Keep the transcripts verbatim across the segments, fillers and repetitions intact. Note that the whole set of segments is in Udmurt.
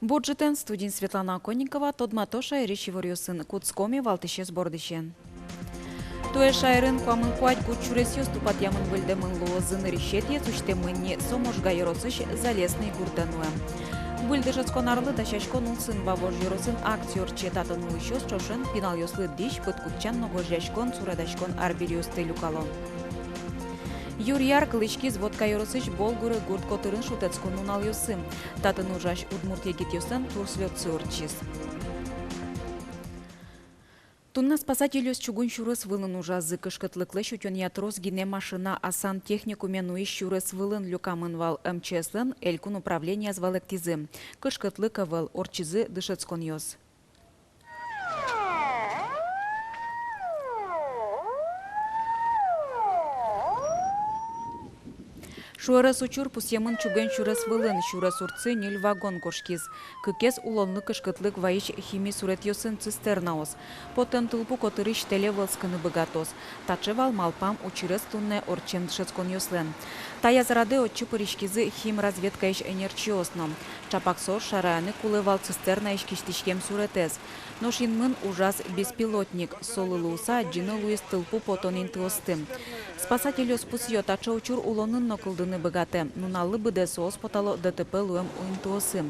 Бур ӝытэн! Студиын Светлана Оконникова. Тодмато шаерысь иворъёсын. Кутском валтӥсез бордысен. Туэ шаерын куамын куать гурт сюресъёс тупатъямын-выльдэмын луозы. Нырысетӥез усьтэмын ни. Со Можга ёросысь Залесный гуртын луэ. Выль дышетскон арлы дасяськон улсын Вавож ёросын акция ортче. Татын улӥсьёс ӵошен пиналъёслы дӥсь, пыдкутчан но гожъяськон, суредаськон арбериосты люкало. Юр яр кылӥськиз Вотка ёросысь Болгуры гурт котырын шутэтскон нуналъёсы. Татын ужась удмурт егитъёслэн турслётсы ортчиз. Туннэ спасательёс чугун сюрес вылын ужазы. Кышкытлыклэсь утёнъя трос гинэ машина «Асан» техникуме нуись сюрес вылын люкамын вал. МЧС-лэн элькун управленияз валэктӥзы: кышкытлык ӧвӧл, ортчизы дышетсконъёс. Шуэрес учыр пусъемын чугун сюрес вылын. Сюрес урдсы ньыль вагон кошкиз. Кыкез улонлы кышкытлык вайись хими суретъёсын цистернаос. Потэм тылпу котырысь тэле вӧлскыны быгатоз. Таӵе вал малпам учырез туннэ ортчем дышетсконъёслэн. Таяз радэ отчы пыриськизы химразведкаысь ӧнерчиос но. Ӵапак соос шараяны кулэ вал цистернаысь кисьтӥськем суретэз. Нош инмын ужаз беспилотник. Солы луыса адӟыны луиз тылпу потон интыосты. Спасательёс пусъё: таӵе учыр улонын но кылдыны быгатэ. Нуналлы быдэ соос потало ДТП луэм интыосы.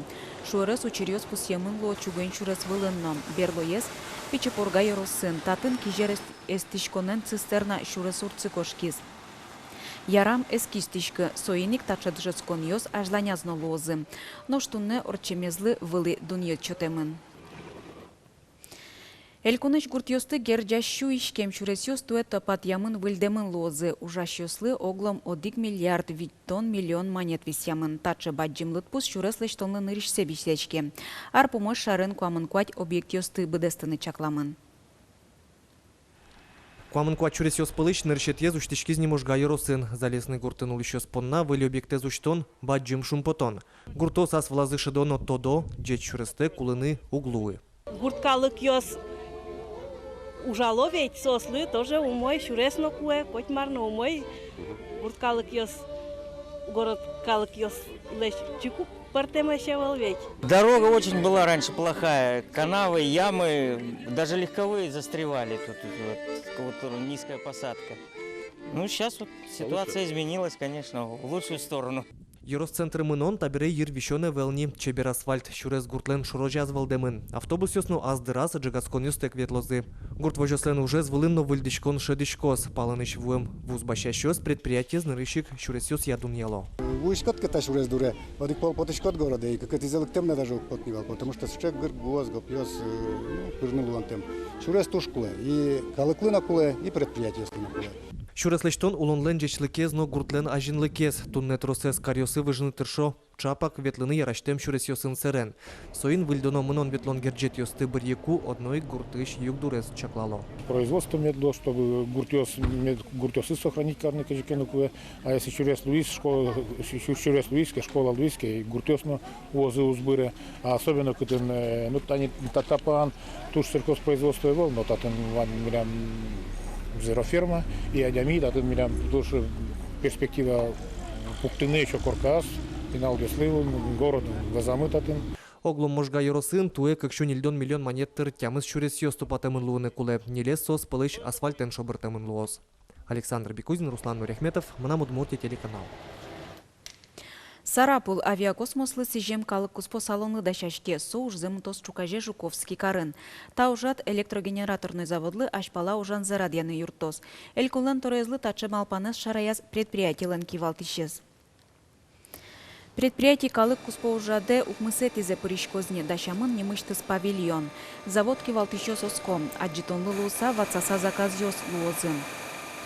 Шуэрес учыръёс пусъемын луо чугун сюрес вылын но. Берлоез Пичи Пурга ёросын. Татын кизер эст-, эстӥськонэн цистерна сюрес урдсы кошкиз. Ярам, эз кисьтӥськы. Соин ик таӵе дышетсконъёс азьланяз но луозы. Нош туннэ ортчемезлы вылӥ дунъет сётэмын. Элькунысь гуртъёсты герӟась сю иськем сюресъёс туэ тупатъямын-выльдэмын луозы. Ужасьёслы оглом одӥг миллиард витьтон миллион манет висъямын. Таӵе бадӟым лыдпус сюрес лэсьтонлы нырысьсэ висъяське. Ар пумозь шарын куамын куать объектъёсты быдэстыны чакламын. Куамын куать сюресъёс пӧлысь нырысетӥез усьтӥськиз ни Можга ёросын. Залесный гуртын улӥсьёс понна выль объектэз усьтон — бадӟым шумпотон. Гуртоос ас вылазы шӧдо но тодо: ӟеч сюрестэ кулыны уг луы. Гурт калыкъёс ужало ведь, соослы тоже умой сюрес но кулэ, котьмар но умой. Гурт калыкъёс город калыкъёслэсь чик ук пӧртэмесь ӧвӧл ведь. Дорога очень была раньше плохая, канавы, ямы, даже легковые застревали тут, вот, вот низкая посадка. Ну, сейчас вот ситуация изменилась, конечно, в лучшую сторону. Ёрос центры мынон табере йыр висён ӧвӧл ни. Чебер асфальт сюрес гуртлэн шорозяз вӧлдэмын. Автобусъёс но ас дыраз ӝегатсконъёстэк ветлозы. Гурт возёслэн ужез вылын но выльдӥськон шӧдӥськоз. Палэнысь вуэм вуз басьясьёс предприятиез нырысь ик сюресъёсъя дунъяло. Вуиськод ке та сюрес дуре, одӥг пол потӥськод городэ, и кыкетӥзэ лыктэм на даже уг поты ни вал, потому что сыӵе гыргуос, гопъёс, э, ну, пырыны луонтэм. Сюрес туж кулэ, и калыклы но кулэ, и предприятиослы но кулэ. Сюрес лэсьтон — улонлэн ӟечлыкез но гуртлэн азинлыкез. Туннэ тросэз каръёсы выжыны тыршо ӵапак ветлыны ярасьтэм сюресъёсын сэрен. Соин выльдоно мынон-ветлон герӟетъёсты быръйыку одно ик гуртысь югдурез чаклало. Производство мед луоз, чтобы гуртъёс, мед гуртъёсыз сохранить карыны кызьы ке но кулэ. А если сюрес луиз, школа, сю-, сю-, сюрес луиз ке, школа луиз ке, гуртъёс но вуозы уз быре. А особенно кытын, э, ну, тани та-, тапан туж сельхозпроизводство ӧвӧл, но татын вань милям зероферма, и адями татын милям туж перспектива пуктыны ещё коркаос, пиналъёслы город вӧзамы татын. Оглом Можга ёросын туэ кык сю ньыльдон миллион манет тыр тямыс сюресъёс тупатэмын луыны кулэ. Ньылез соос пӧлысь асфальтэн шобыртэмын луоз. Александр Бекузин, Руслан Нуряхметов, «Мынам Удмуртие» телеканал. Сарапул авиакосмослы сӥзем калык куспо салонлы дасяське. Со ужзэ мытоз ӵуказе Жуковский карын. Та ужрад электрогенераторной заводлы азьпала ужанзэ радъяны юрттоз. Элькунлэн тӧроезлы таӵе малпанэз шараяз предприятилэн кивалтӥсез. Предприяти калык куспо ужрадэ укмысэтӥзэ пыриськоз ни. Дасямын нимысьтыз павильон. Завод кивалтӥсьёс оско: адӟытонлы луыса ватсаса заказъёс луозы.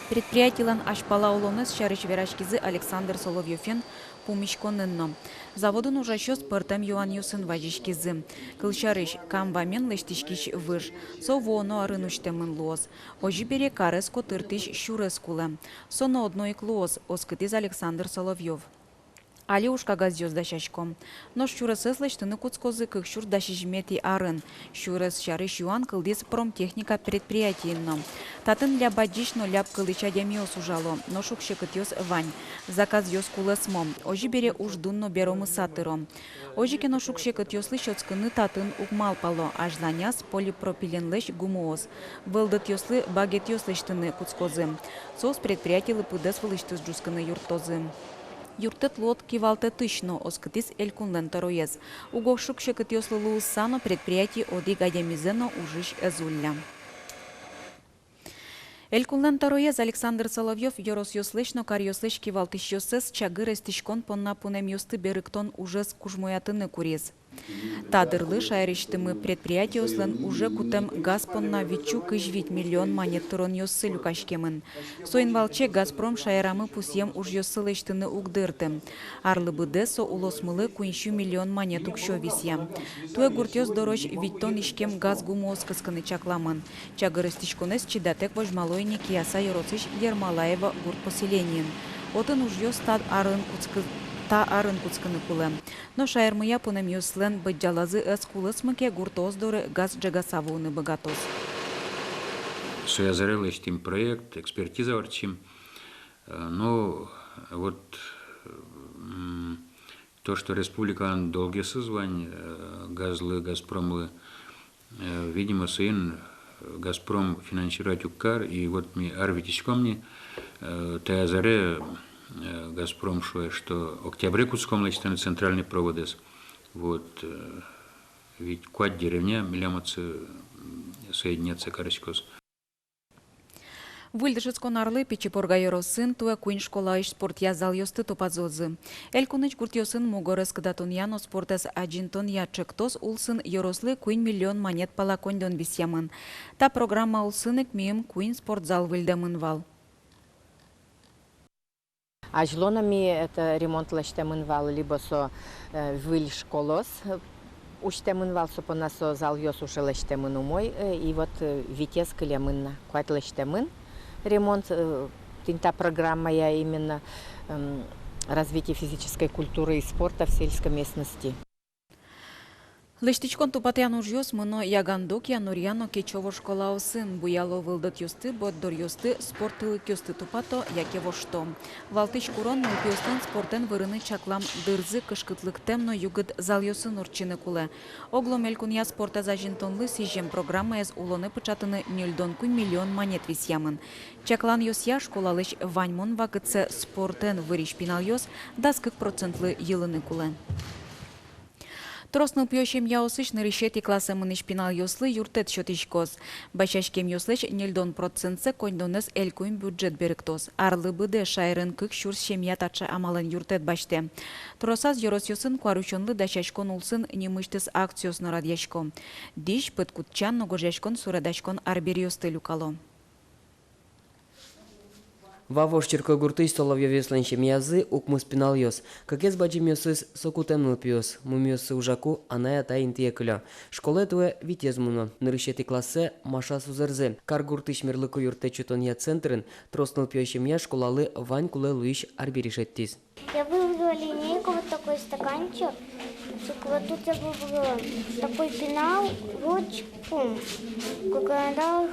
Предприятилэн азьпала улонэз сярысь вераськизы Александр Соловьёвен пумиськонын но. Заводын ужасьёс пӧртэм юанъёсын вазиськизы. Кылсярысь, Кам вамен лэсьтӥськись выж. Со вуоно арын усьтэмын луоз. Озьы бере, карез котыртӥсь сюрес кулэ. Со но одно ик луоз, оскытӥз Александр Соловьёв. Али уж кагазъёс дасяськом. Нош сюресэз лэсьтыны кутскозы кык сюрс дас сизьыметӥ арын. Сюрес сярысь юан кылдӥз промтехника предприятиын но. Татын ляб адӟись но ляб кылӥсь адямиос ужало, но шуг-секытъёс вань. Заказъёс кулэсмо. Озьы бере, уждун но беромыса тыро. Озьы ке но, шуг-секытъёслы сётскыны татын уг малпало. Азьланяз полипропиленлэсь гумыос, вӧлдэтъёслы багетъёс лэсьтыны кутскозы. Соос предприятилы пыдэс вылысьтыз ӝутскыны юрттозы. Юрттэт луод кивалтэтысь но, оскытӥз Элькунлэн тӧроез. Уго шуг-секытъёслы луыса но, предприятие одӥг адямизэ но ужысь ӧз улля. Элькунлэн тӧроез Александр Соловьёв ёросъёслэсь но каръёслэсь кивалтӥсьёссэс чагыр эстӥськон понна пунэмъёсты берыктон ужез кужмоятыны куриз. Та дырлы шаерысьтымы предприятиослэн уже кутэм газ понна витьсю кызь вить миллион манет тыронъёссы люкаськемын. Соин валче «Газпром» шаерамы пусъем ужъёссы лэсьтыны уг дырты. Арлы быдэ со улосмылы куиньсю миллион манет уксё висъя. Туэ гуртъёс дорозь витьтон иськем газ гумыос кыскыны чакламын. Чагыр эстӥськонэз чидатэк возьмало ини Кияса ёросысь Ермолаево гурт поселениын. Отын ужъёс та арын кутскы-, та арын кутскыны кулэ. Но шаермыя пунэмъёслэн быдӟалазы ӧз кулэсмы ке, гуртоос доры газ ӝегаса вуыны быгатоз. Соя азьло лэсьтӥм проект, экспертиза ортчим. Э, ну, вот, м, то, что республикалэн долгъёсыз вань, э, газлы, «Газпромлы», э, видимо, соин, э, «Газпром» финансировать уг кар, и вот ми ар витиськом ни, э, та азьло, э, «Газпром» шуэ, что октябре кутском лэсьтыны центральный проводэз. Вот, э, ведь куать деревня милям отчы, м, соединяться кариськоз. Выль дышетскон арлы Пичи Пурга ёросын туэ куинь школаысь спортъя залъёсты тупазозы. Элькунысь гуртъёсын мугорез кыдатонъя но спортэз азинтонъя ӵектос улсын ёрослы куинь миллион манет пала коньдон висъямын. Та программа улсын ик мимала куинь спортзал выльдэмын вал. Азьло но ми это ремонт лэсьтэмын вал, либо со, э, выль школаос, э, усьтэмын вал, со понна со залъёс уже лэсьтэмын умой, э, и вот, э, витез кылемын на, куать лэсьтэмын ремонт, э, тӥни та программая именно, эм, развитие физической культуры и спорта в сельской местности. Лэсьтӥськон-тупатъян ужъёс мыно Ягандокъя, Нуръя но Кечово школаосын. Буяло вӧлдэтъёсты, борддоръёсты, спорт тылыкъёсты тупато яке вошто. Валтӥсь курон — нылпиослэн спортэн вырыны чаклам дырзы кышкытлыктэм но югыт залъёсын ортчыны кулэ. Оглом элькунъя спортэз азинтонлы сӥзем программаез улонэ пыӵатыны ньыльдон куинь миллион манет висъямын. Чакланъёсъя, школалэсь ваньмон вакытсэ спортэн вырись пиналъёс дас кык процентлы йылыны кулэ. Трос нылпиё семьяосысь нырысетӥ классэ мынӥсь пиналъёслы юрттэт сётӥськоз. Басьяськемъёслэсь ньыльдон процентсэ коньдонэз элькун бюджет берыктоз. Арлы быдэ шаерын кык сюрс семья таӵе амалэн юрттэт басьтэ. Тросаз ёросъёсын куарусёнлы дасяськон улсын нимысьтыз акциос но радъясько. Дӥсь, пыдкутчан но гожъяськон, суредаськон арбериосты люкало. Вавож черкогуртысь Соловьёвъёслэн семьязы укмыс пиналъёс. Кыкез бадӟымъёсыз — со кутэм нылпиос. Мумиоссы ужаку анай-атай интые кылё. Школае туэ витез мыно. Нырысетӥ классэ Маша сузэрзы. Каргуртысь мерлыко юрттэт сётонъя центрын трос нылпиё семья школалы вань кулэ луись арбери шедьтӥз. Я выбрала линейку, вот такой стаканчик. Кладу, я выбрала такой пенал, ручку, карандаш,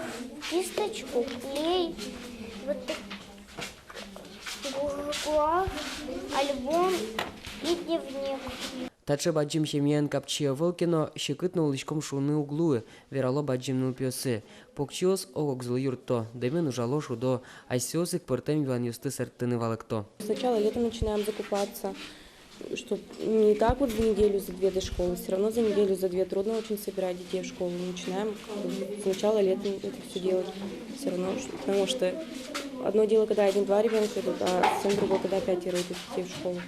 кисточку, клей, вот так, гуашь, альбом и дневник. Таӵе бадӟым семьяын капчи ӧвӧл ке но, секыт но улӥськом шуыны уг луы, верало бадӟым нылпиосы. Покчиос ог-огзылы юртто, дэмен ужало, шудо, асьсэос ик пӧртэм юанъёсты сэрттыны валэкто. Сначала летом начинаем закупаться, чтоб не так вот за неделю, за две до школы, всё равно за неделю, за две трудно очень собирать детей в школу. Начинаем с начала лета это всё делать всё равно, потому что одно дело, когда один-два ребёнка идут, а совсем другое, когда пятеро идут детей в школу.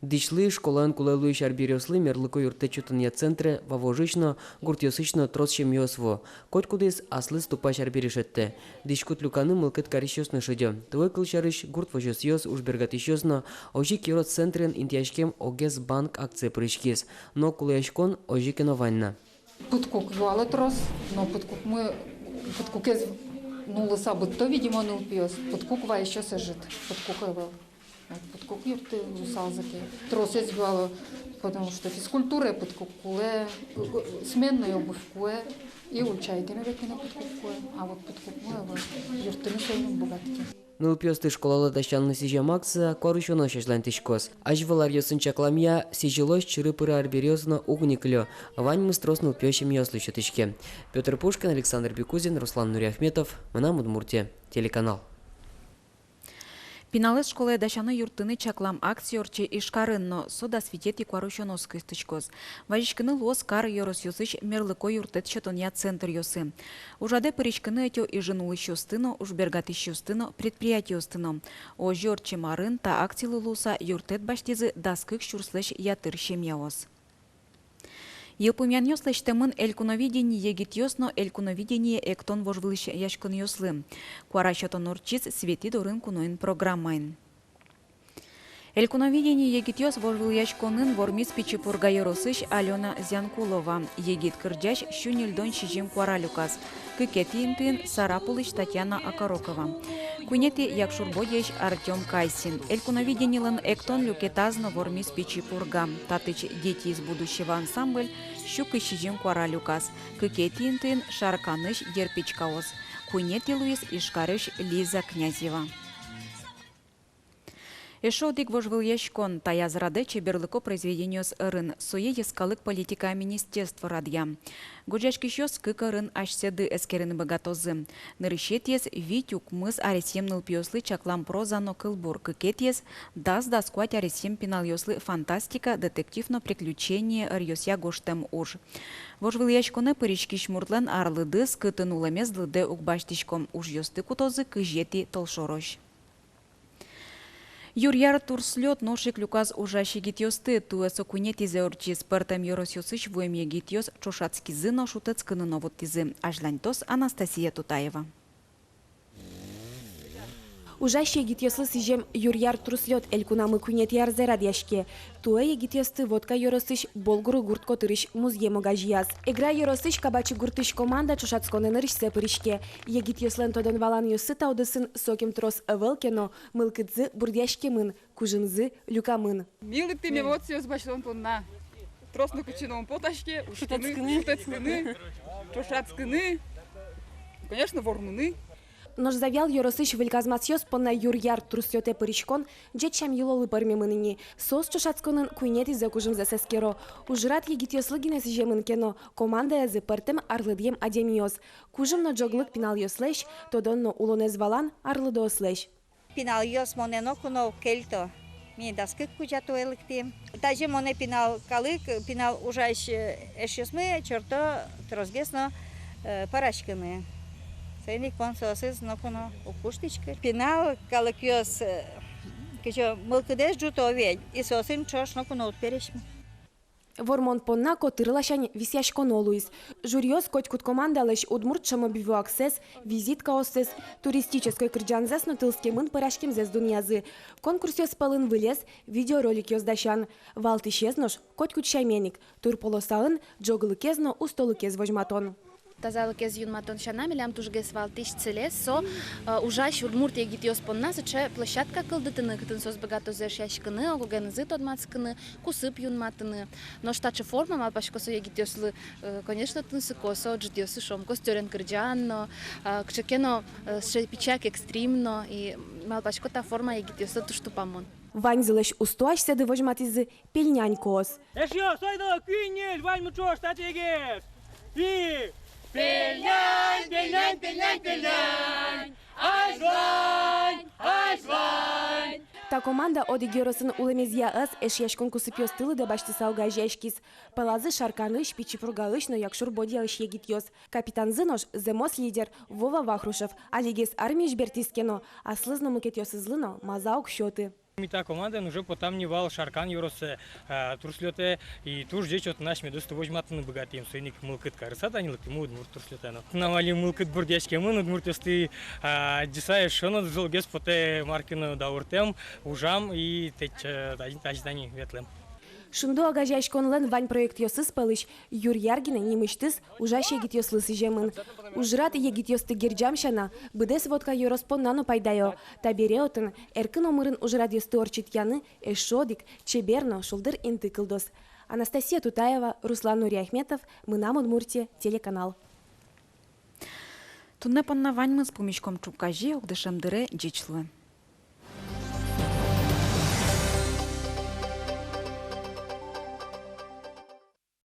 Дӥсьлы, школаын кулэ луись арбериослы мерлыко юрттэт сётонъя центре Вавожысь но, гуртъёсысь но трос семьяос вуо. Котькудӥз аслыз тупась арбери шедьтэ. Дӥськут люканы мылкыд карисьёс но шедё. Туэ, кылсярысь, гурт возёсъёс, ужбергатӥсьёс но, озьы ик ёрос центрын интыяськем «Огез банк» акцие пыриськиз. Но кулэяськон озьы ке но вань на. Пыдкук юало трос, но пыдкукмы, пыдкукез нуллыса быдто, видимо, нылпиос. Пыдкук вайисьёс ӧжыт, пыдкук ӧвӧл. Пыдкок юртты луысалзы ке, тросэз юало, потому что физкультурае пыдкок кулэ, сменной обувь кулэ, и ульчаетӥ но ветлыны пыдкок кулэ, а вот пыдкок кулэ, вот юрттыны соин ум быгатӥське. Нылпиосты школалы дасянлы сӥзем акция куарусёнозь азьланьтӥськоз. Азьвыл аръёсын чакламъя, сӥзьылозь чыры-пыры арбериос но уг ни кылё, ваньмыз трос нылпиё семьяослы сётӥське. Пётр Пушкин, Александр Бекузин, Руслан Нуриахметов, «Мынам Удмуртие» телеканал. Пиналэз школае дасяны юрттыны чаклам акция ортче Ижкарын но, со дас витетӥ куарусёноз кыстӥськоз. Вазиськыны луоз кар ёросъёсысь мерлыко юрттэт сётонъя центръёсы. Ужрадэ пыриськыны ӧтё Ижын улӥсьёсты но, ужбергатӥсьёсты но, предприятиосты но. Озьы ортчем арын та акцилы луыса юрттэт басьтӥзы дас кык сюрслэсь ятыр семьяос. Йылпумъянъёс лэсьтэмын «Элькуновидение» егитъёс но «Элькуновидение» эктон вожвылъяськонъёслы. Куара сётон ортчиз Светӥ дорын куноын программаын. «Элькуновидение» егитъёс вожвылъяськонын вормиз Пичи Пурга ёросысь Алёна Зянкулова. Егит кырӟась сю ньыльдон сизьым куара люказ. Кыкетӥ интыын Сарапулысь Татьяна Окорокова. Куинетӥ Якшур-Бӧдьяысь Артём Кайсин. «Элькуновидениелэн» эктон люкетаз но вормиз Пичи Пурга. Татысь «Дети из будущего» ансамбль сю кызь сизьым куара люказ. Кыкетӥ интыын Шарканысь «Дерпечкаос». Куинетӥ луиз Ижкарысь Лиза Князева. Эшшо одӥг вожвылъяськон. Таяз радэ чеберлыко произведениос ӧрын. Сое йӧскалык политикая министерство радъя. Гожъяськисьёс кык ӧрын асьсэды эскерыны быгатозы. Нырысетӥез — вить-укмыс аресъем нылпиослы чаклам проза но кылбур, кыкетӥез — дас-дас куать аресъем пиналъёслы фантастика, детектив но приключение ӧръёсъя гожтэм уж. Вожвылъяськонэ пыриськись муртлэн арлыдыз, кытын улэмез лыдэ уг басьтӥсько. Ужъёсты кутозы кызетӥ толшорозь. «Юръяр турслёт» нош ик люказ ужась егитъёсты. Туэ со куинетӥзэ ортчиз. Пӧртэм ёросъёсысь вуэм егитъёс ӵошатскизы но, шутэтскыны но вуттӥзы. Азьланьтоз Анастасия Тутаева. Ужась егитъёслы сӥзем «Юръяр турслёт» элькунамы куинетӥ арзэ радъяське. Туэ егитъёсты Вотка ёросысь Болгуры гурт котырысь музъем огазеяз. Эгра ёросысь Кабачи гуртысь команда ӵошатсконэ нырысьсэ пыриське. Егитъёслэн тодон-валанъёссы та удысын сокем трос ӧвӧл ке но, мылкыдзы бурдъяськемын, кужымзы люкамын. Ми лыктӥм эмоциос басьтон понна. Трос нокытчы но ум потаське, учкыны, шутэтскыны, шутэтскыны, ӵошатскыны, конечно, вормыны. Нош Завьял ёросысь Выль Казмасъёс понна «Юръяр турслётэ» пыриськон ӟеч сям-йылолы пӧрмемын ини. Соос ӵошатсконын куинетӥзэ кужымзэс эскеро. Ужрад егитъёслы гинэ сӥземын ке но, командаязы пӧртэм арлыдъем адямиос. Кужым но ӝоглык пиналъёслэсь, тодон но улонэз валан арлыдоослэсь. Пиналъёс монэ ноку но уг кельто. Ми дас кык кузя туэ лыктӥм. Тазьы монэ пинал калык, пинал ужась, э, эшъёсмы ӵорто тросгес но, э, пӧраськыны. Соин ик мон соосыз ноку но уг куштӥськы. Пинал калыкъёс, э, кызьы мылкыдэз ӝуто ведь, и соосын ӵош ноку но уд пересьмы. Вормон понна котыр ласянь висъяськоно луиз. Жюриос котькуд командалэсь удмурт ӵем обивуаксэс, визиткаоссэс, туристической кырӟанзэс но тылскемын пӧраськемзэс дунъязы. Конкурсъёс пӧлын вылез видеороликъёс дасян. Валтӥсез нош котькуд сямен ик: тыр полосаын ӝоглыкез но устолыкез возьматон. Тазалыкез юнматон сяна, милям тужгес валтӥсь целез со, э, ужась удмурт егитъёс понна сыӵе площадка кылдытыны, кытын соос быгатозы эшъяськыны, ог-огенызы тодматскыны, кусып юнматыны. Нош таӵе форма, малпасько, со егитъёслы, э, конечно, тунсыко, со ӝытъёсы, шуом, костёрен кырӟан но, э, кыӵе ке но, э, сыӵе пичак экстрим но, и малпасько, та форма егитъёслы туж тупамон. Ваньзылэсь усто асьсэды возьматӥзы пельнянькаос. Эшъёс, ойдолэ, куинь-ньыль, ваньмы ӵош татэгес. И пельнянь, пельнянь, пельнянь, пельнянь. Азьлань, азьлань. Та команда одӥг ёросын улэмезъя ӧз, эшъяськон кусыпъёсты лыдэ басьтыса огазеяськиз. Пӧлазы Шарканысь, Пичи Пургаысь но Якшур-Бӧдьяысь егитъёс. Капитанзы нош зэмос лидер Вова Вахрушев. Алигес армиысь бертӥз ке но, аслыз но мукетъёсызлы но маза уг сёты. Ми та командаен уже потам ни вал Шаркан ёросэ, а, турслётэ, и туж ӟеч отын асьмедосты возьматыны быгатӥм, соин ик мылкыд карыса тани лыктӥмы удмурт турслётэ но. Туннэ али мылкыд бурдъяськемын, удмуртъёсты, а, адӟыса, эшшо но золгес потэ мар ке но дауртэм, ужам и тэч-, а, тазьы, тазьы тани ветлэм. «Шунды» огазеяськонлэн вань проектъёсыз пӧлысь Юръяр гинэ нимысьтыз ужась егитъёслы сӥземын. Ужрад егитъёсты герӟам сяна, быдэс Вотка ёрос понна но пайдаё. Табере отын эркын омырын ужрадъёсты ортчытъяны эшшо одӥг чебер но шулдыр инты кылдоз. Анастасия Тутаева, Руслан Нуриахметов, «Мынам Удмуртие» телеканал. Туннэ понна ваньмыз. Пумиськом ӵуказе, огдышем дыре. Ӟеч луэ.